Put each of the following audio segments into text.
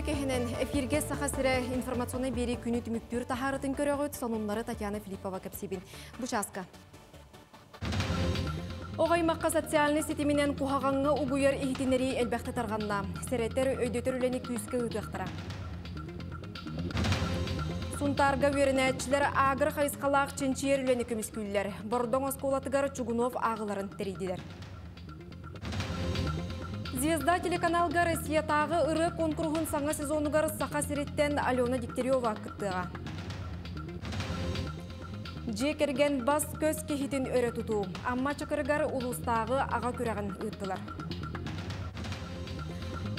кэһинэн эфирге Саха сирэ информационный биэрии күнү түмүктүүр таһаарытын көрөҕүт сонуннары Татьяна Филиппова кэпсиибин. Бу чааска. Оҕо аймахха социальнай ситиминэн куһаҕаҥҥа угуйар иһитиннэрии элбэхтэ тарҕанна. Сэрэтэр, өйдөтөр үлэни күүскэ ыытыахтара. Сунтаарга үөрэнээччилэр агро хайысхалаах чинчийэр үлэни көмүскүүллэр. Бордоҥ оскуолатыгар Чугунов ааҕыларын тэрийдилэр. Звезда телеканалга Россиятааҕы ырыа куонкуруһун саҥа сезонугар Саха сириттэн Алена Дегтярева кыттыаҕа. Дьиэ кэргэн бас-көс киһитин өрө тутуу. Амма Чакырыгар улуустааҕы аҕа күрэҕин ыыттылар.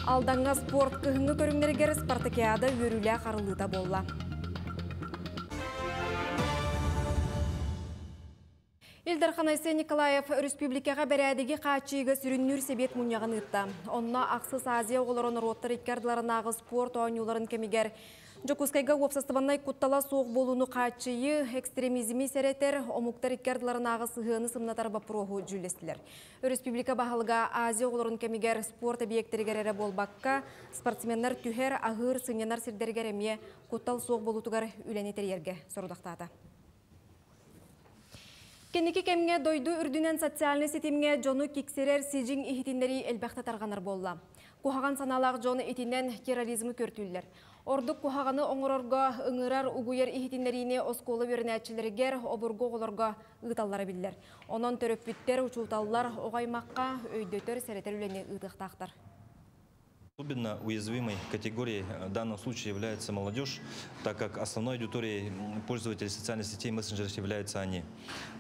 Алдаҥҥа спорт кыһыҥҥы көрүҥнэригэр спартакиада үөрүүлээх арыллыыта буолла. Ил Дархан Айсен Николаев өрөспүүбүлүкэҕэ бэрээдэги хааччыйыыга сүрүннүүр сэбиэт мунньаҕын ыытта. Онно Ахсыс Азия оҕолоро норуоттар икки ардыларынааҕы спорт оонньууларын кэмигэр Дьокуускайга уопсастыбаннай куттала суох буолууну хааччыйыы, экстремизми сэрэтэр, омуктар икки ардыларынааҕы сыһыаны сымнатар боппуруоһу дьүүллэстилэр. Өрөспүүбүлүкэ баһылыга Азия оҕолорун кэмигэр спорт эбийиэктэригэр эрэ буолбакка, спортсменнар түһэр, аһыыр, сынньанар сирдэригэр эмиэ куттал суох буолуутугар үлэни тэрийэргэ сорудахтаата. Кэнники кэмҥэ дойду үрдүнэн социальнай ситимҥэ дьону киксэрэр сидьиҥ иһитиннэрии элбэхтэ тарҕанар буолла. Куһаҕан санаалаах дьон итинэн терроризмы көртүүллэр. Ордук куһаҕаны оҥорорго ыҥырар, угуйар иһитиннэриини оскуола үөрэнээччилэригэр, обургу оҕолорго ыыталлара биллэр. Онон төрөппүттэр, учууталлар оҕо аймахха өйдөтөр, сэрэтэр үлэни ыытыахтаахтар. Особенно уязвимой категорией в данном случае является молодежь, так как основной аудиторией пользователей социальных сетей и мессенджеров являются они.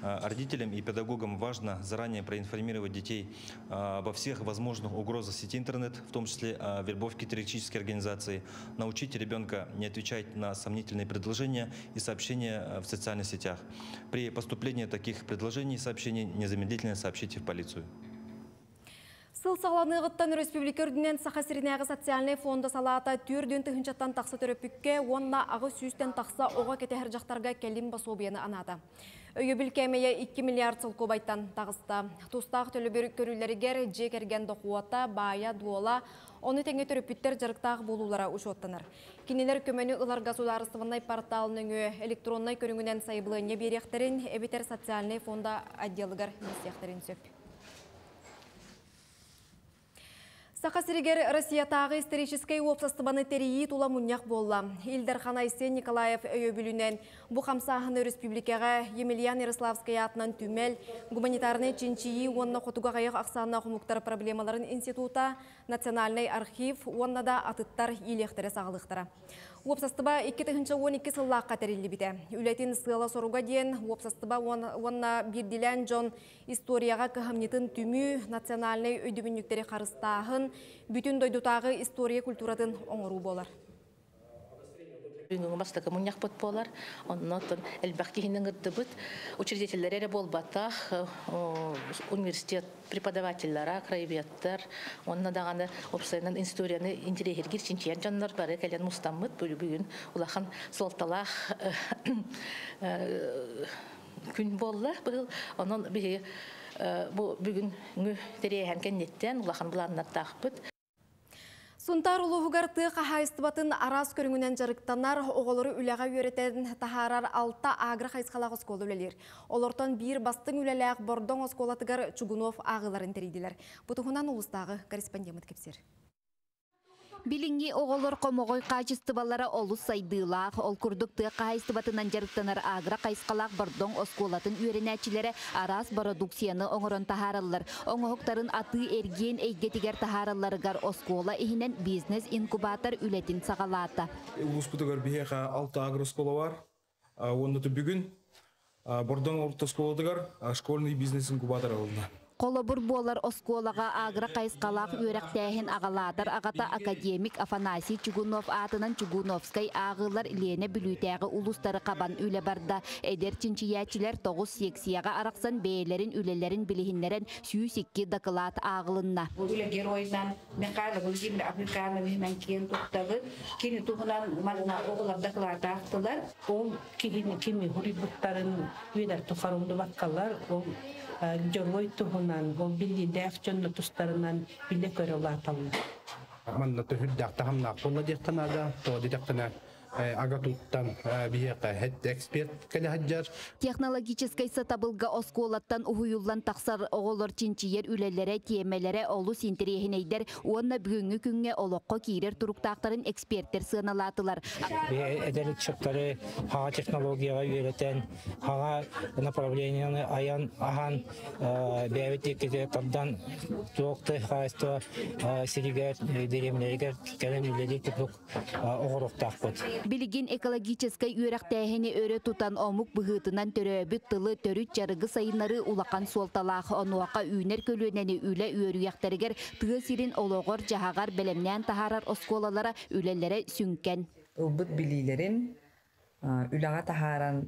Родителям и педагогам важно заранее проинформировать детей обо всех возможных угрозах сети интернет, в том числе о вербовке террористической организации, научить ребенка не отвечать на сомнительные предложения и сообщения в социальных сетях. При поступлении таких предложений и сообщений незамедлительно сообщите в полицию. Сыл саҕаланыаҕыттан өрөспүүбүлүкэ үрдүнэн Саха сиринээҕи социальнай фонда салаата 4 тыһыынчаттан тахса төрөппүккэ уонна 800-тэн тахса оҕо кэтэһэр дьахтарга кэлим босуобуйаны анаата. Өйөбүл кээмэйэ 2 миллиард солкуобайтан таҕыста. Тустаах төлөбүр көрүүлэригэр дьиэ кэргэн дохуота, баайа-дуола, ону тэҥэ төрөппүттэр дьарыктаах буолуулара учуоттанар. Кинилэр көмөнү ыларга судаарыстыбаннай портал нөҥүө электроннай көрүҥүнэн сайабылыанньа биэриэхтэрин эбэтэр социальнай фонда отделыгар билсиэхтэрин сөп. Саха сиригэр Россиятааҕы историческай уопсастыбаны тэрийии тула мунньах буолла. Ил Дархан Айсен Николаев өйөбүлүнэн бу хамсааһыны өрөспүүбүлүкэҕэ Емельян Ярославскай аатынан түмэл, гуманитарнай чинчийии уонна хотугу аҕыйах ахсааннаах омуктар проблемаларын института, национальнай архив уонна да атыттар иилиэхтэрэ-саҕалыахтара. Уопсастыба 2012 сыллаахха тэриллибитэ. Үлэтин сыала-соруга диэн уопсастыба уонна биирдиилээн дьон историяҕа кыһамньытын түмүү, национальнай өйдөбүнньүктэри харыстааһын, бүтүн дойдутааҕы история культуратын оҥоруу буолар. Бүгүҥҥү бастакы мунньахпыт буолар. Оннотон элбэх киһини ыҥырдыбыт. Учредителлэр эрэ буолбатах, университет преподавателлара, краеведтар, уонна даҕаны уопсайынан историяны интэриэһиргиир чинчийэр дьоннор бары кэлэн мустаммыт. Бүгүн улахан суолталаах күн буолла быһыл. Онон биһиги бу бүгүҥҥү тэрээһин кэнниттэн улахан былааннардаахпыт. Сунтаар улууһугар тыа хаһаайыстыбатын араас көрүҥүнэн дьарыктанар, оҕолору үлэҕэ үөрэтэн таһаарар алта агро хайысхалаах оскуола үлэлиир. Олортон биир бастыҥ үлэлээх Бордоҥ оскуолатыгар Чугунов ааҕыыларын тэрийдилэр. Бу туһунан улуустааҕы корреспондеммыт кэпсиир. Билиҥҥи оҕолор хомоҕой хаачыстыбалара олус сайдыылаах, ол курдук тыа хаһаайыстыбатынан дьарыктанар агро хайысхалаах Бордоҥ оскуолатын үөрэнээччилэрэ араас бородууксуйаны оҥорон таһаараллар. Оҥоһуктарын атыы-эргиэн эйгэтигэр таһааралларыгар оскуола иһинэн бизнес-инкубатор үлэтин саҕалаата. Улууспутугар биһиэхэ алта агрооскуола бар. Уонна бүгүн Бордоҥ орто оскуолатыгар школьный бизнес-инкубатор ылынна. Холобур буолар оскуолаҕа агро хайысхалаах үөрэхтээһин аҕалаатар аҕата академик Афанасий Чугунов аатынан Чугуновскай ааҕыылар Лиэнэ Бүлүүтээҕи улуустары хабан үлэ барда. Эдэр чинчийээччилэр тоҕус секцияҕа арахсан бэйэлэрин үлэлэрин билиһиннэрэн 102 дакылаат ааҕылынна. Бу үлэ геройунан Михаил Владимир Африкановиһынан киэн туттабыт. Кини туһунан манна оҕолор дакылаатаахтылар. Ол киһини кими хуруйбуттарын үөрэр тухарыллыбаккалар, ол дьоруой туһунан, ол биллиилээх дьонно тустарынан билэ-көрө улааталлар. Манна төһүрдээх таһымнаах буолла диэххэ наада. Тоҕо диэтэххинэ АГАТУттан биһиэхэ эксперт кэлэ сылдьар. Технологическай сатабылга оскуолаттан уһуйуллан тахсар оҕолор чинчийэр үлэлэрэ, тиэмэлэрэ олус интэриэһинэйдэр уонна бүгүҥҥү күҥҥэ олоххо киирэр туруктаахтарын экспертэр сыаналаатылар. Эдэр ыччаттары хаҥа технологияҕа үөрэтэн, хаҥа направлениены айан аһан, бэйэбит диэки тардан туох да хаһаайыстыба сиригэр, дэриэбинэлэригэр кэлэн үлэлиир курдук оҕоруохтаахпыт. Билигин экологическай үөрэхтээһини өрө тутан омук быһыытынан төрөөбүт тылы, төрүт дьарыгы сайыннарыы улахан суолталаах. Онуоха үүнэр көлүөнэни үлэ үөрүйэхтэригэр тыа сирин олоҕор-дьаһаҕар бэлэмнээн таһаарар оскуолалара үлэлэрэ сүҥкэн. Ылбыт билиилэрин үлэҕэ таһааран,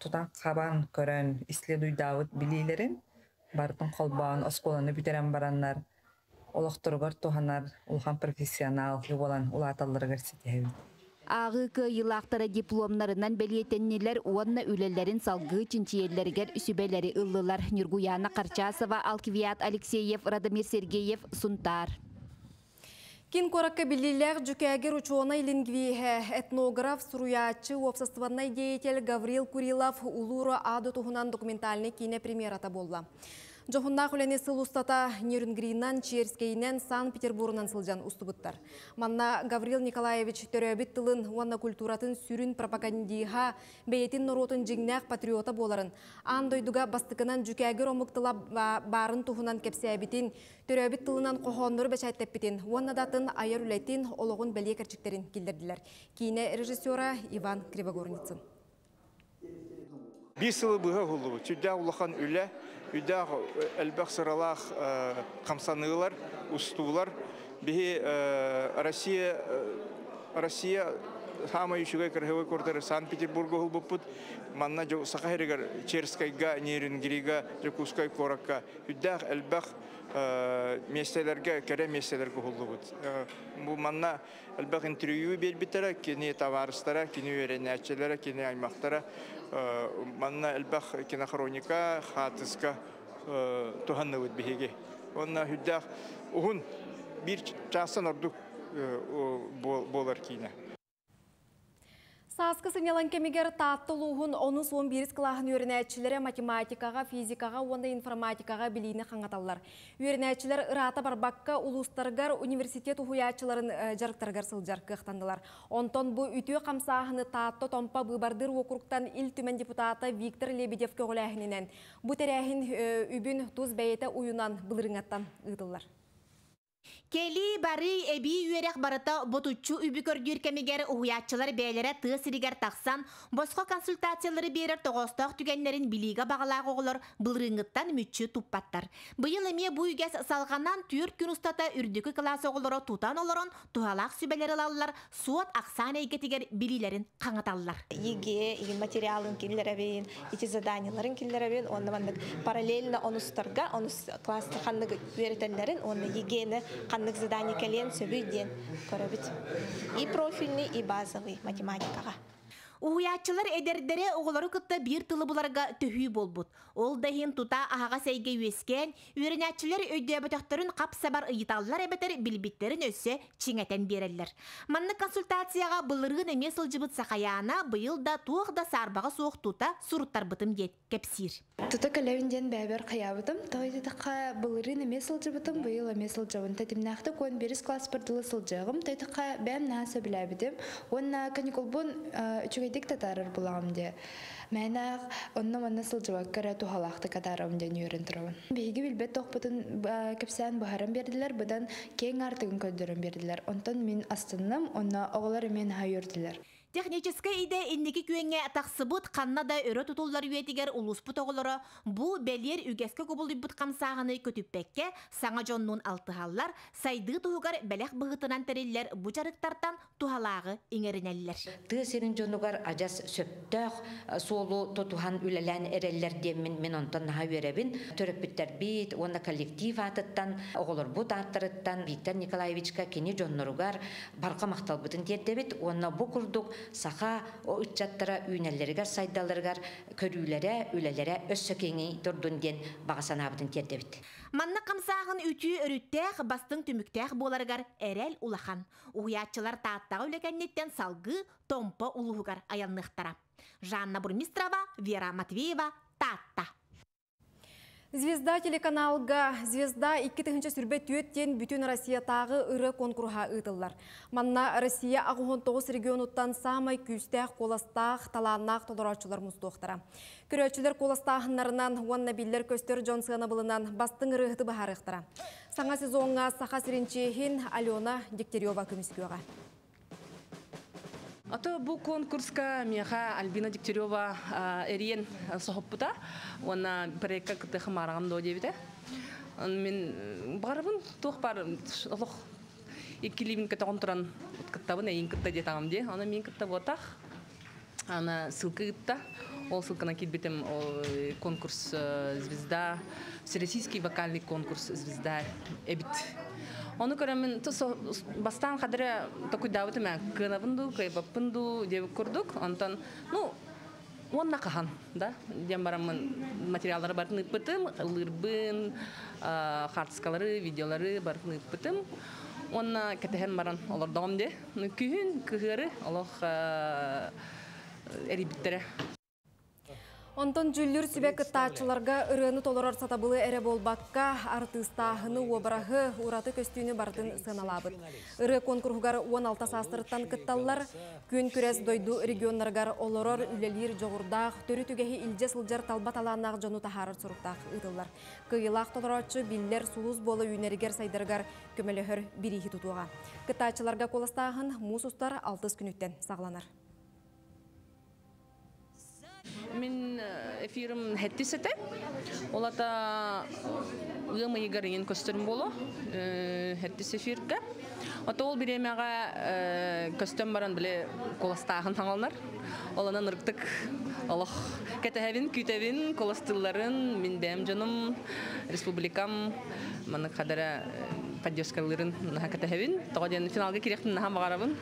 тутан-хабан көрөн, исследуйдаабыт билиилэрин барытын холбоон оскуоланы бүтэрэн бараннар олохторугар туһанар улахан профессионал буолан улааталларыгар ситиһэбит. Ааҕыы кыайыылаахтара дипломнарынан бэлиэтэннилэр уонна үлэлэрин салгыы чинчийэллэригэр сүбэлэри ыллылар. Ньургуйаана Харчасова, Алквиад Алексеев, Радомир Сергеев, Сунтаар. Киин куоракка биллиилээх дьүкээгир учуонай лингвиһэ, этнограф, суруйааччы, уопсастыбаннай деятель Гаврил Курилов Улуу Ааду туһунан документальнай киинэ премьерата буолла. Дьоһуннаах үлэни сыл устата Нерюнгринан, Черскэйинэн, Санкт-Петербурунан сылдьан устубуттар. Манна Гаврил Николаевич төрөөбүт тылын уонна культуратын сүрүн пропагандиһа, бэйэтин норуотун дьиҥнээх патриота буоларын, аан дойдуга бастакынан дьүкээгир омук тыла баарын туһунан кэпсээбитин, төрөөбүт тылынан хоһооннору бэчээттэппитин уонна да атын айар үлэтин, олоҕун бэлиэ кэрчиктэрин киллэрдилэр. Киинэ режиссера Иван Кривогорницын. Биир сылы быһа уһуллубут. Сүрдээх улахан үлэ, сүрдээх элбэх сыралаах хамсаныылар, устуулар. Биһи Россия Россия саамай үчүгэй красивый куораттары Санкт-Петербурга уһулбуппут. Манна Саха сиригэр Черскайга, Нерюнгрига, Дьокуускай куоракка сүрдээх элбэх миэстэлэргэ, кэрэ миэстэлэргэ уһуллубут. Бу манна элбэх интервью биэрбиттэрэ, кини табаарыстара, кини үөрэнээччилэрэ, кини аймахтара. Манна элбэх кинохроника, хаартыска туһанныбыт биһиги. Уонна сүрдээх уһун биир чаастан ордук буолар киинэ. Сааскы сынньалаҥ кэмигэр Таатта улууһун онус уон биирис кылааһын үөрэнээччилэрэ математикаҕа, физикаҕа уонна информатикаҕа билиини хаҥаталлар. Үөрэнээччилэр ыраата барбакка улуустарыгар университет уһуйааччыларын дьарыктарыгар сылдьар кыахтаннылар. Онтон бу үтүө хамсааһыны Таатта Томпо быыбардыыр уокуруктан Ил Түмэн депутата Виктор Лебедев көҕүлээһининэн бу тэрээһин үбүн тус бэйэтэ уйунан былырыҥаттан ыытыллар. Кэлии барыы эбии үөрэх барыта ботуччу үбү көрдүүр кэмигэр уһуйааччылар бэйэлэрэ тыа сиригэр тахсан босхо консультациялары биэрэр тоҕоостоох түгэннэрин билиигэ баҕалаах оҕолор былырыыҥҥыттан мүччү туппаттар. Быйыл эмиэ бу үгэс салҕанан түөрт күн устата үрдүкү кылаас оҕолоро тутан олорон туһалаах сүбэлэри ылаллар, суот ахсаан эйгэтигэр билиилэрин хаҥаталлар. ЕГЭ игин материалын киллэрэбин, ити заданияларын киллэрэбин, уонна маннык параллельно онустарга, онус класста ханнык үөрэтэллэрин, уонна ЕГЭни ханнык задание кэлиэн сөбүй диэн көрөбүт. И профильный, и базовый математикаҕа. Уһуйааччылар эдэрдэрэ оҕолору кытта биир тылы буларга төһүү буолбут. Ол да иһин тута аһаҕас эйгэ үөскээн, үөрэнээччилэр өйдөөбөтөхтөрүн хап-сабар ыйыталлар эбэтэр билбиттэрин өссө чиҥэтэн биэрэллэр. Маннык консультацияҕа былырыын эмиэ сылдьыбыт Сахайаана быйыл да туох да саарбаҕа суох тута суруттарбытым диэн кэпсиир. Тута кэлэбин диэн бэйэбэр хайаабытым. Тоҕо диэтэххэ, былырыын эмиэ сылдьыбытым, быйыл эмиэ сылдьабын. Тэтимнээхтик уон биирис класспар дылы сылдьыаҕым. Тоҕо бэйэм наһаа сөбүлээбитим. Уонна каникулбун үчүгэйдик татаарар булаҕым диэ. Мээнээх онно-манна сылдьыбакка эрэ туһалаахтык атаарабын диэн үөрэн турабын. Биһиги билбэт тохпутун кэпсээн быһааран биэрдилэр, быдан киэҥ аартыгын көрдөрөн биэрдилэр. Онтон мин астынным, онно оҕолор эмиэ наһаа үөрдүлэр. Техническэй идэ инники күөҥҥэ тахсыбыт ханна да өрө тутуллар үйэтигэр улууспут оҕолоро бу бэлиэр үгэскэ кубулуйбут хамсааһыны көтүппэккэ саҥа дьоннуун алтыһаллар, сайдыы туһугар бэлэх быһыытынан тэриллэр бу дьарыктартан туһалааҕы иҥэринэллэр. Тыа сирин дьонугар адьас сөптөөх суолу тутуһан үлэлээн эрэллэр диэммин мин онтон наһаа үөрэбин. Төрөппүттэрбит уонна коллектив аатыттан, оҕолорбут ааттарыттан Виктор Николаевичка кини дьонноругар барҕа махталбытын тиэрдэбит уонна бу курдук саха ыччаттара үүнэллэригэр, сайдалларыгар көрүүлэрэ, үлэлэрэ өссө киэҥии турдун диэн баҕа санаабытын тиэрдэбит. Маннык хамсааһын үтүө өрүттээх, бастыҥ түмүктээх буоларыгар эрэл улахан. Уһуйааччылар Тааттаҕа үлэ кэнниттэн салгыы Томпо улууһугар айанныахтара. Жанна Бурмистрова, Вера Матвеева, Таатта. Звезда телеканалга Звезда 2024 диэн бүтүн Россиятааҕы ырыа конкурһа ыытыллар. Манна Россия 89 регионуттан саамай күүстээх куоластаах, талааннаах толорооччулар мустуохтара. Көрөөччүлэр куоластааһыннарынан уонна биллэр-көстөр дьон сыанабылынан бастыҥ ырыаһыты быһаарыахтара. Саҥа сезоҥҥа Саха сирин чиэһин Алена Дегтярева көмүскүөҕэ. Ото бу конкурска миэхэ Альбина Дегтярева эрийэн соһуппута уонна проекка кыттыахым баҕараҕын дуо диэбитэ. Мин баҕарабын туох баар олох иккилиибин көтөҕөн туран кыттабын эйин кытта диэтаҕым дии. Аны мин кытта буотах. Аны ссылка ыытта. Ол ссылканан киирбитим конкурс «Звезда», всероссийский вокальный конкурс «Звезда» эбит. Ону көрөммүн бастаан хадара токуйдаабытым ээ кыанабын дуу, кыайбаппын дуу диэбит курдук. Онтон ну уонна хаһан да диэн бараммын материаллары барытын ыыппытым, ыллыырбын, хаартыскалары, видеолары барытын ыыппытым. Уонна кэтэһэн баран олордоҕум дии. Күһүн кыһыары олох эрийбиттэрэ. Онтон дьүүллүүр сүбэ кыттааччыларга ырыаны толорор сатабылы эрэ буолбакка, артыыстааһыны, уобараһы, ураты көстүүнү барытын сыаналаабыт. Ырыа куонкуруһугар 16 саастарыттан кытталлар. Күөн күрэс дойду регионнарыгар олорор, үлэлиир дьоҕурдаах, төрүт үгэһи илдьэ сылдьар талба талааннаах дьону таһаарар соруктаах ыытыллар. Кыайыылаах толорооччу биллэр сулус буола үүнэригэр-сайдарыгар көмөлөһөр бирииһи тутуоҕа. Кыттааччыларга куоластааһын муус устар алтыс күнүттэн саҕаланар. Мин эфирым хэттис этэ. Ол ата ыам ыйыгар иҥин көстөрүм буолуо. Хэттис эфиргэ. Ото ол бириэмэҕэ көстөн баран били куоластааһын хаҥаланар. Ол онон ырыктык олох кэтэһэбин, күүтэбин куоластыылларын, мин бэйэм дьонум, республикам маннык хадара поддержкалыырын наһаа кэтэһэбин. Тоҕо диэн финалга кириэхпин наһаа баҕарабын.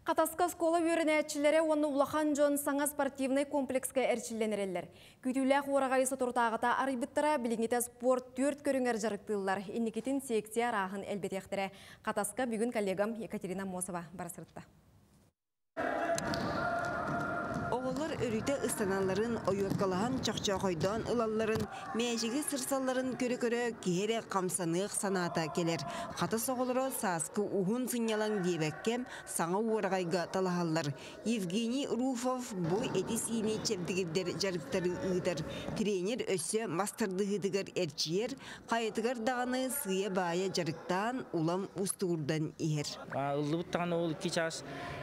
Хатаска оскуола үөрэнээччилэрэ уонна улахан дьон саҥа спортивнай комплекска эрчиллэн эрэллэр. Күүтүүлээх уораҕайы соторутааҕыта арыйбыттара, билиҥҥитэ спорт түөрт көрүҥэр дьарыктыыллар. Инникитин секция арааһын элбэтиэхтэрэ. Хатаска бүгүн коллегам Екатерина Аммосова бара сырытта. Оҕолор өрүтэ ыстаналларын, ойуоккалаһан чохчоохойдоон ылалларын, мээчиги сырсалларын көрө-көрө киһи эрэ хамсаныах санаата кэлэр. Хатас оҕолоро сааскы уһун сынньалаҥ диэбэккэ, саҥа уораҕайга талаһаллар. Евгений Руфов бу эти-сиини чэбдигирдэр дьарыктары ыытар. Тренер өссө мас тардыһыытыгар эрчийэр, хайатыгар даҕаны сыыйа-баайа дьарыктаан, улам устугурдан иһэр. Ыллыбыт даҕаны ол икки чаас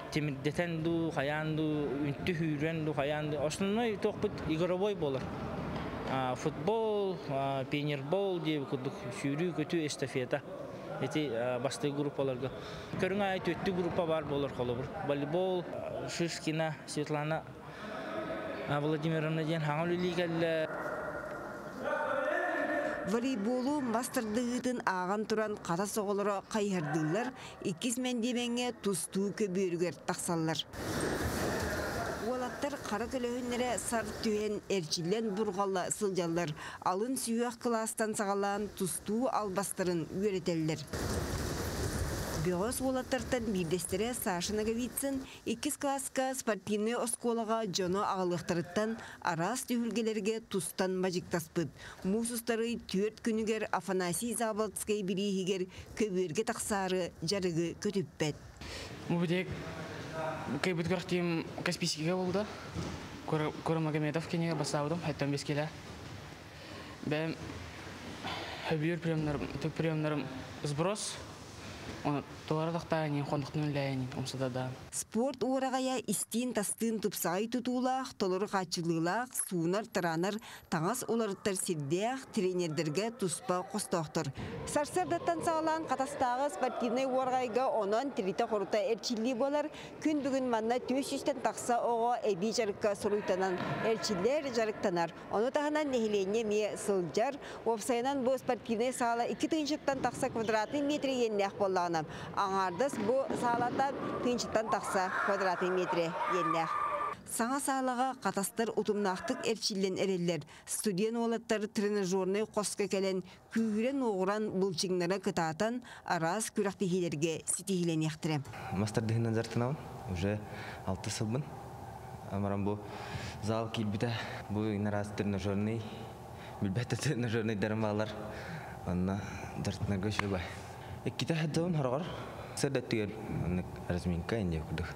тимирдэтэн дуу, хайаан дуу, үнтү сүүрэн дуу, хайаан дуу. Основной туохпут игровой буолар. Футбол, пионербол диэбит курдук сүүрүү-көтүү эстафета. Ити бастакы группаларга. Көрүҥ аайы түөттүү группа баар буолар холобур. Волейбол, Шишкина Светлана Владимировна диэн хаҥа үлэлии кэллэ. Волейболу мас тардыһыытын ааҕан туран хатас оҕолоро хайыһардыыллар, иккис мэндиэмэҥҥэ тустуу көбүөрүгэр тахсаллар. Уолаттар хара көлөһүннэрэ сар түһэн, эрчиллэн бурҕалла сылдьаллар. Алын сүһүөх кылаастан саҕалаан тустуу албастарын үөрэтэллэр. Бөҕөс уолаттартан биирдэстэрэ Саша Ноговицын иккис кылааска спортивнай оскуолаҕа дьоно аҕалыахтарыттан араас түһүлгэлэргэ тустан мадьыктаспыт. Муус устарый түөрт күнүгэр Афанасий Заболоцкай бирииһигэр көбүөргэ тахсаары дьарыгы көтүппэт. Бу кыйбыт күрэхтиим Каспийскийга буолда. Курамагомедов кинигэ бастаабытым, хэттэн бескилэ. Бэйэм хөбүөр приемнарым, приемнарым сброс, туора тахтаанин, хондохтун үлээнин умсатадаан. Спорт уораҕайа истиин-тастыын тупсаҕай тутуулаах, толору хааччыллыылаах, суунар-тараанар таҥас уларыттар сирдээх, тренердэргэ туспа хостоохтор. Сарсыардаттан саҕалаан Хатастааҕы спортивнай уораҕайга онон тиритэ-хорута эрчиллии буолар. Күн бүгүн манна 400-тэн тахса оҕо эбии дьарыкка суруйтанан эрчиллэр, дьарыктанар. Ону таһынан нэһилиэнньэ эмиэ сылдьар. Уопсайынан бу спортивнай саала 2 тыһыынчаттан тахса квадратный метр иэннээх буоллаҕына, даҕаны. Аҥаардас бу саалата тыһыынчаттан тахса квадратный метрэ иэннээх. Саҥа саалаҕа хатастар утумнаахтык эрчиллэн эрэллэр. Студент уолаттар тренажернай хоско кэлэн күүһүрэн-уоҕуран былчыҥнара кытаатан араас күрэхтэһиилэргэ ситиһиилэниэхтэрэ. Мас тардыһыынан дьарыктанабын. Уже алты сылбын. Амаран бу зал киирбитэ. Бу араас тренажерный, билбэт тренажерныйдарым баалар. Онно дьарыктанарга үчүгэй. Иккитэ хаддабын хороҕор. Сырдаттыгар оннук разминка инде курдук.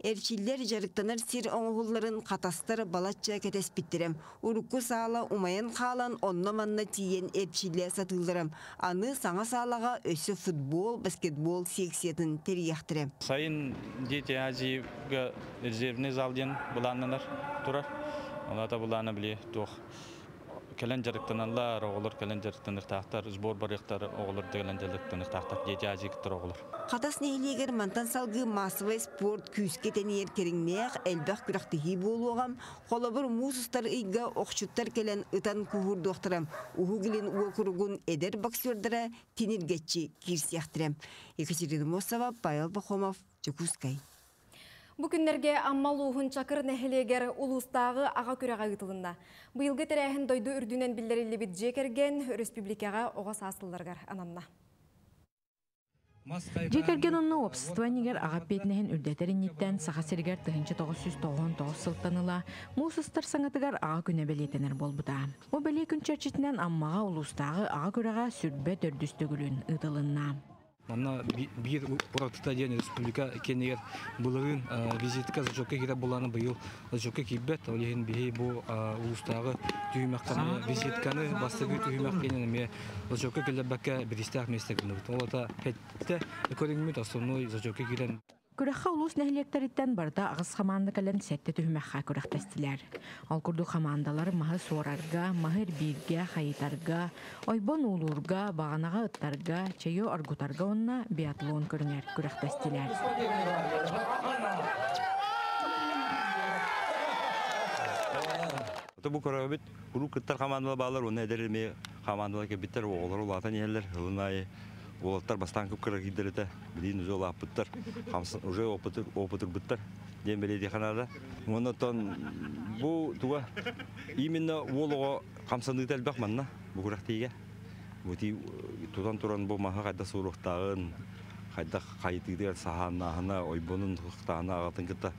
Эрчиллэр дьарыктанар сир оҥоһулларын хатастар балачча кэтэспиттэрэ. Урукку саала умайан хаалан онно-манна тиийэн эрчиллэ сатыыллара. Аны саҥа саалаҕа өссө футбол, баскетбол секциятын тэрийиэхтэрэ. Сайын Дети Азии-га резервный зал диэн былааннанар турар. Ол аата былаана били туох кэлэн дьарыктаналлар, оҕолор кэлэн дьарыктаныахтаахтар, сбор барыахтар, оҕолор да кэлэн дьарыктаныахтаахтар, Дети Азии кыттар оҕолор. Хатас нэһилиэгэр мантан салгыы массовай спорт күүскэ тэнийэр кэриҥнээх элбэх күрэхтэһии буолуоҕа. Холобур, муус устар ыйга охчуттар кэлэн ытан куһуурдуохтара. Уһук Илин уокуругун эдэр боксердара тиниргэччи киирсиэхтэрэ. Екатерина Мосова, Павел Пахомов, Дьокуускай. Бу күннэргэ Амма улууһун Чакыр нэһилиэгэр улуустааҕы аҕа күрэҕэ ыытылынна. Быйылгы тэрээһин дойду үрдүнэн биллэриллибит дьиэ кэргэн өрөспүүбүлүкэҕэ оҕо саас сылларыгар ананна. Дьиэ кэргэн онно уопсастыба иннигэр аҕа эппиэтинэһин үрдэтэр инниттэн Саха сиригэр 1999 сылтан ыла муус устар саҥатыгар аҕа күнэ бэлиэтэнэр буолбута. Бу бэлиэ күн чэрчитинэн Аммаҕа улуустааҕы аҕа күрэҕэ сүрбэ төрдүс төгүлүн ыытылынна. Манна биир уратыта диэн республика киэнигэр былырыын визитка зачетка киирэр буоллаҕына быйыл зачетка киирбэт. Ол иһин биһи бу улуустааҕы түһүмэххэ визитканы бастакы түһүмэх киэнин эмиэ зачетка киллэрбэккэ бириистээх миэстэ гынныбыт. Ол ата хэттэ көрүҥмүт основной зачетка киирэн Күрэххэ улуус нэһилиэктэриттэн барыта аҕыс хамаанда кэлэн сэттэ түһүмэххэ күрэхтэстилэр. Ол курдук хамаандалар маһы суорарга, маһы эрбииргэ, хайытарга, ойбон уулуурга, баҕанаҕа ыттарга, чэйи оргутарга уонна биатлон көрүҥэр күрэхтэстилэр. Бу көрөбүт, куруук кыттар хамаандалар баалар, уонна эдэр эмиэ хамаандалар кэлбиттэр, оҕолор улаатан иһэллэр, ылын аайы уолаттар бастаан кып-кыра киирдэр этэ, билигин уже улааппыттар, уже опытырбыттар диэн бэлиэтиэхэ наада. Уонна оттон бу туга именно уол оҕо хамсаныыта элбэх манна бу күрэхтиигэ. Бу тутан туран бу маһы хайдах суоруохтааҕын, хайдах хайытыытыгар саһааннааһына, ойбонун тутахтааһына аҕатын кытта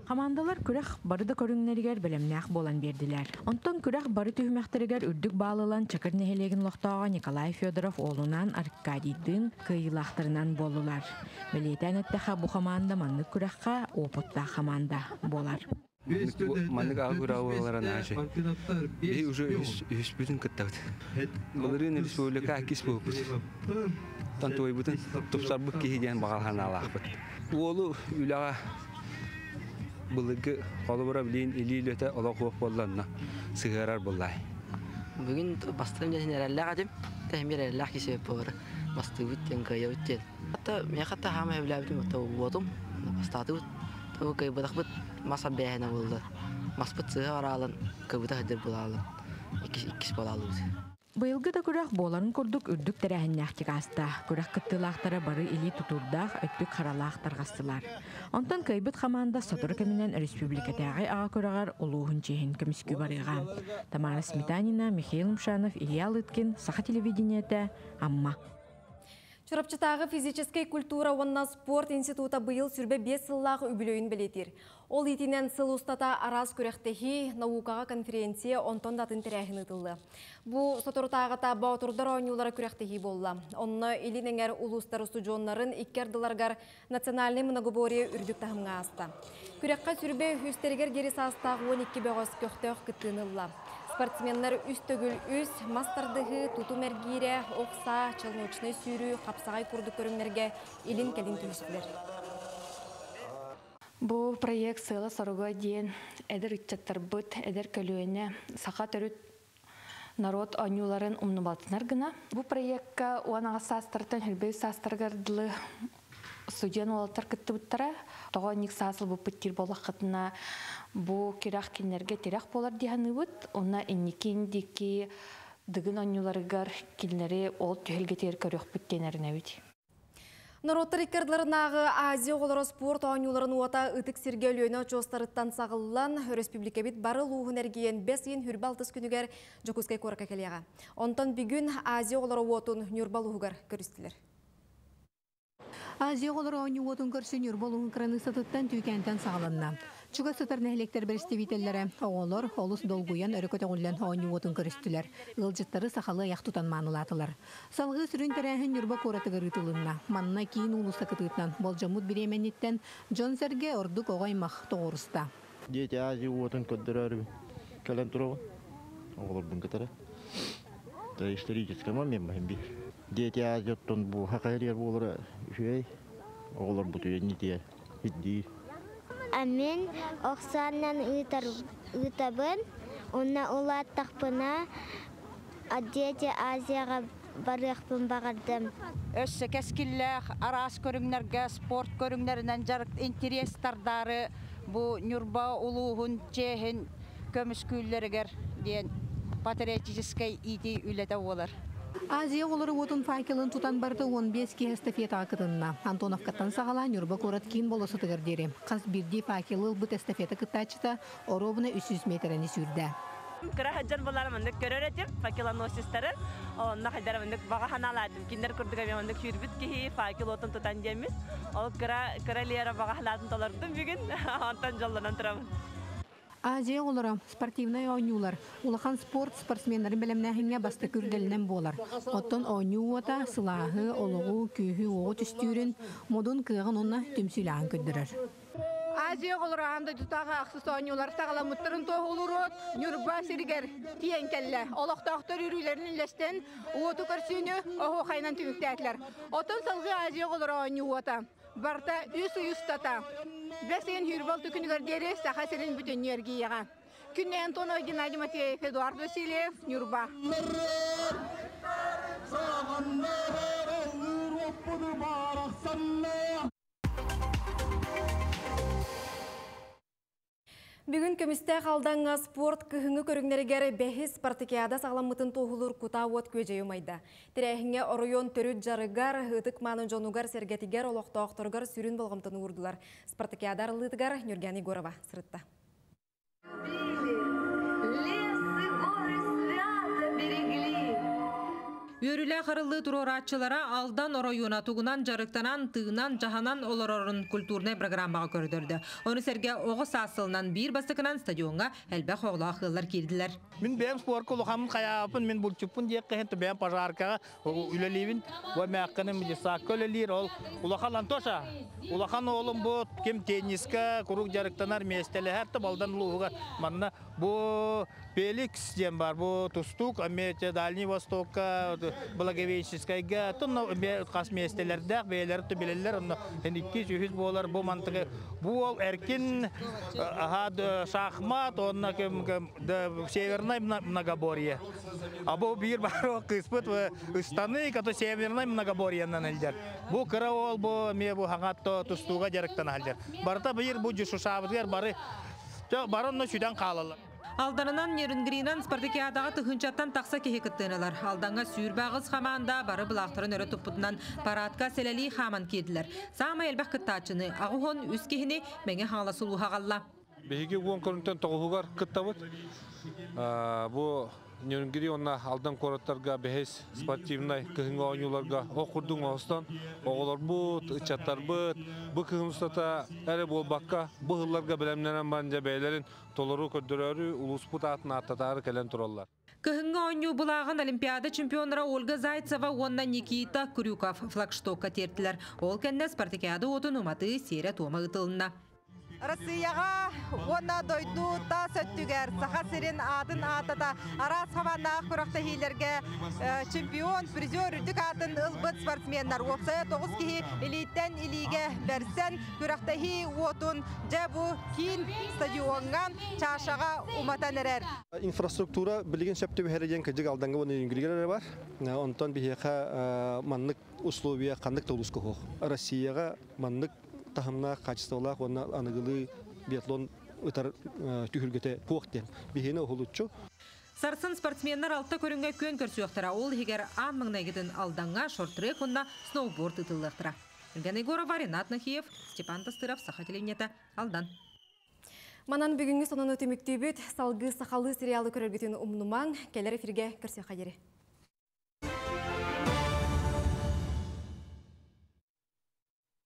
Хамаандалар күрэх бары да көрүҥнэригэр бэлэмнээх буолан биэрдилэр. Онтон күрэх бары түһүмэхтэригэр үрдүк баал ылан Чакыр нэһилиэгин олохтооҕо Николай Федоров уолунаан Аркадийдыын кыайыылаахтарынан буоллулар. Бэлиэтээн эттэххэ, бу хамаанда маннык күрэххэ уопуттаах хамаанда буолар. Маннык аҕа күрэҕэ буолара наһаа үчүгэй. Биһи уже үһүспүтүн кыттабыт. Былырыын республика иккис буолбут. Тан туойбутун тупсарбыт киһи диэн баҕа санаалаахпыт. Уолу үлэҕэ былыргы холобура билигин илии үлэтэ олох суох буолла сыһыарар буоллай. Бүгүн бастыым диэн эрэллээх этим. Тэһимир эрэллээх киһи буолар. Бастыыбыт диэн кыайабыт диэн. Хатта миэхэ хатта хаама сөбүлээбитим отто уотум. Бастаатыбыт. Бу кыайбатахпыт мас арбээһинэ буолла. Маспыт сыһа араалан кыбыта сылдьар буолаалан. Иккис иккис буолаалыбыт. Быйылгы да күрэх буоларын курдук үрдүк тэрээһиннээхтик ааста. Күрэх кыттыылаахтара бары илии тутуурдаах, өттүк харалаах тарҕастылар. Онтон кыайбыт хамаанда сотору кэминэн өрөспүүбүлүкэтээҕи аҕа күрэҕэр улууһун чиэһин көмүскүү барыаҕа. Тамара Сметанина, Михаил Мшанов, Илья Лыткин, Саха телевидениетэ, Амма. Чурапчытааҕы физическэй культура уонна спорт института быйыл сүрбэ биэс сыллаах үбүлүөйүн бэлиэтиир. Ол иитинэн сыл устата араас күрэхтэһии, наукаҕа конференция, онтон да атын тэрээһин ыытыллыа. Бу соторутааҕыта Боотурдар оонньуулара күрэхтэһии буолла. Онно Илин эҥэр улуустар устудьуоннарын икки ардыларыгар национальнай многоборье үрдүк таһымҥа ааста. Күрэххэ сүрбэ үстэригэр диэри саастаах 12 бөҕөс көхтөөх кыттыыны ылла. Спортсменнар үс төгүл үс, мас тардыһыы, тутум эргиирэ, ох саа, челночнай сүүрүү, хапсаҕай курдук көрүҥнэргэ илин-кэлин түһүстүлэр. Бу проект сыала-соруга диэн эдэр ыччаттарбыт, эдэр көлүөнэ саха төрүт народ оонньууларын умнубатынар гына. Бу проекка 18 саастартан 25 саастарыгар дылы студент уолаттар кыттыбыттара. Тоҕо инник саас ылбыппыт диир буоллаххытына, бу күрэх кинилэргэ тирэх буолар дии саныыбыт. Уонна инники диэки Дыгын оонньууларыгар кинилэри ол түһүлгэтигэр көрүөхпүт диэн эрэнэбит. Народтар иккардыларынааҕы Азия оҕолоро спорт оонньууларын уота ытык сиргэ Өлүөнэ очуостарыттан саҕыллан, өрөспүүбүлүкэбит бары улууһун эргийэн бэс ыйын хүрбэ алтыс күнүгэр Дьокуускай куоракка кэлиэҕэ. Онтон бүгүн Азия оҕолоро уотун Ньурба улууһугар көрүстүлэр. Азия оҕолоро оонньуу уотун көрсө Ньурба улууһун кыраныыссатыттан Түүкээнтэн саҕаланна. Чугас сытар нэһилиэктэр бэрэстэбиитэллэрэ оҕолор олус долгуйан өрө көтөҕүллэн оонньуу уотун көрүстүлэр, ыалдьыттары сахалыы айах тутан маанылаатылар. Салгыы сүрүн тэрээһин Ньурба куоратыгар ыытылынна. Манна киин уулусса кытыытынан болдьоммут бириэмэниттэн дьон-сэргэ ордук оҕо-аймах тоҕуоруста. Дети Азии уотун көрдөрөөрүбүн кэлэн туругун оҕолорбун кытары. Историческай момент баһын биир. Дети Азии оттон бу хакайрыар буолара үчүгэй. Оҕолорбут үйэннитиэ ирдиир. Мин охсааннан ыытар ыытабын. Уонна улааттахпына Дети Азияҕа барыахпын баҕардым. Өссө кэскиллээх араас көрүҥнэргэ спорт көрүҥнэринэн дьарык интэриэс тардаары бу Ньурба улууһун чиэһин көмүскүүллэригэр диэн патриотическай иитии үлэтэ буолар. Азия оҕолоро уотун факелын тутан барыта 15 киһи эстафетаҕа кытынна. Антоновкаттан саҕалаан Ньурба куорат киин болуоссатыгар диэри хас биирдии факелы ылбыт эстафета кыттааччыта оруобуна 300 миэтэрэни сүүрдэ. Кыра сылдьан булар маннык көрөр этим факелоносецтары. Онно хайдара маннык баҕа санаалаатым. Кинилэр курдук эмиэ маннык сүүрбүт киһи факел уотун тутан диэммит. Ол кыра кыра Лера баҕа санаатын толордум бүгүн. Онтон дьоллонон турабын. Азия оҕолоро спортивнай оонньуулар улахан спорт спортсменнарын бэлэмнээһиҥҥэ бастакы үрдэлинэн буолар. Оттон оонньуу уота сылааһы, олоҕу, күүһү-уоҕу түстүүрүн, модун кыаҕын уонна түмсүүлээҕин көрдөрөр. Азия оҕолоро аан дойдутааҕы ахсыс оонньуулар саҕаламмыттарын туоһулуур Ньурба сиригэр тиийэн кэллэ. Олохтоохтор үөрүүлэрин үллэстэн уоту көрсүүнү оһуохайынан түмүктээтилэр. Оттон салгыы Азия оҕолоро оонньуу уота барыта үс ый устата бэс ыйын сүүрбэ күнүгэр диэри Саха сирин бүтүннүү эргийиэҕэ. Күннэй Антонова, Геннадий Матвеев, Эдуард Васильев, Ньурба. Бүгүн көмүстээх Алдаҥҥа спорт кыһыҥҥы көрүҥнэригэр бэһис спартакиада саҕаламмытын туоһулуур кутаа уот күөдьэйи умайда. Тэрээһиҥҥэ оройуон төрүт дьарыгар, ытык мааны дьонугар-сэргэтигэр, олохтоохторугар сүрүн болҕомтону уурдулар. Спартакиада арыллыытыгар Нюрган Егорова сырытта. Үөрүүлээх арыллыы туруорааччылара Алдан оройуона тугунан дьарыктанан, тыынан, дьаһанан олорорун культурнай программаҕа көрдөрдө. Ону сэргэ оҕо саас сылынан биир бастакынан стадиоҥҥа элбэх оҕолоох ыаллар киирдилэр. Мин бэйэм спорка улахаммын хайааппын, мин булчуппун диэххэ иһин бэйэм пожаркаҕа үлэлиибин. Бу эмээххиним десакка үлэлиир. Ол улахан Антоша, улахан оҕолум бу ким тенниска куруук дьарыктанар миэстэлэһэр да Балдан улууһугар манна бу Феликс диэн бар бу тустуук эмиэ Дальний Востокка Благовещенскайга тонно хас миэстэлэрдээх бэйэлэрэ то билэллэр онно икки үһүс буолар бу мантыгы бу ол эркин аха шахмат онно северное многоборье а бу биир бар кыыспыт ыстаны кото северное многоборьенан элдер бу кыра ол бу эмиэ бу хаҥат тустууга дьарыктана халдер барыта биир бу дьушушаабытыгар бары бары онно сүтэн хаалаллар. Алданынан Нерюнгринан спартакиадаҕа тыһыынчаттан тахса киһи кыттыыналар. Алдаҥҥа сүүрбэ аҕыс хамаанда бары былаахтарын өрө туппутунан парадка сэлэлии хааман киирдилэр. Саамай элбэх кыттааччыны 83 киһини Мэҥэ Хаҥалас улууһа аҕалла. Биһиги уон көрүҥтэн тоҕуһугар кыттабыт. Бу Нерюнгри уонна Алдан куораттарга бэһис спортивнай кыһыҥҥы оонньууларга ох курдук оҥостон оҕолорбут, ыччаттарбыт бу кыһын устата эрэ буолбакка, бу сылларга бэлэмнэнэн баран дьэ бэйэлэрин толору көрдөрөөрү улууспут аатын ааттатаары кэлэн тураллар. Кыһыҥҥы оонньуу былааҕын Олимпиада чемпионнара Ольга Зайцева уонна Никита Крюков флагштокка тиэртилэр. Ол кэннэ спартакиада уотун уматыы сиэрэ-туома ыытылынна. Россияҕа уонна дойду тас өттүгэр Саха сирин аатын аатата араас хабааннаах күрэхтэһиилэргэ чемпион, призер үрдүк аатын ылбыт спортсменнар уопсайа 9 киһи илииттэн илиигэ бэрсэн күрэхтэһии уотун дьэ бу киин стадиоҥҥа чашаҕа уматан эрэр. Инфраструктура билигин сөп түбэһэрэ диэн кырдьык Алдаҥҥа уонна Нерюнгригэ эрэ бар. Онтон биһиэхэ маннык условия ханнык да улууска суох. Россияҕа маннык таһымнаах, качестволаах уонна аныгылыы биатлон ытар түһүлгэтэ суох диэн биһиэни уһулуччу. Сарсын спортсменнар алта көрүҥҥэ күөн көрсүөхтэрэ. Ол иһигэр аан маҥнайгытын Алдаҥҥа шорт-трек уонна сноуборд ыытыллыахтара. Ульяна Егорова, Ренат Нахиев, Степан Тастыров, Саха телевидениета, Алдан. Манан бүгүҥҥү сонуну түмүктүүбүт, салгыы сахалыы сериалы көрөргүтүн умнумаҥ, кэлэр эфиргэ көрсүөххэ диэри.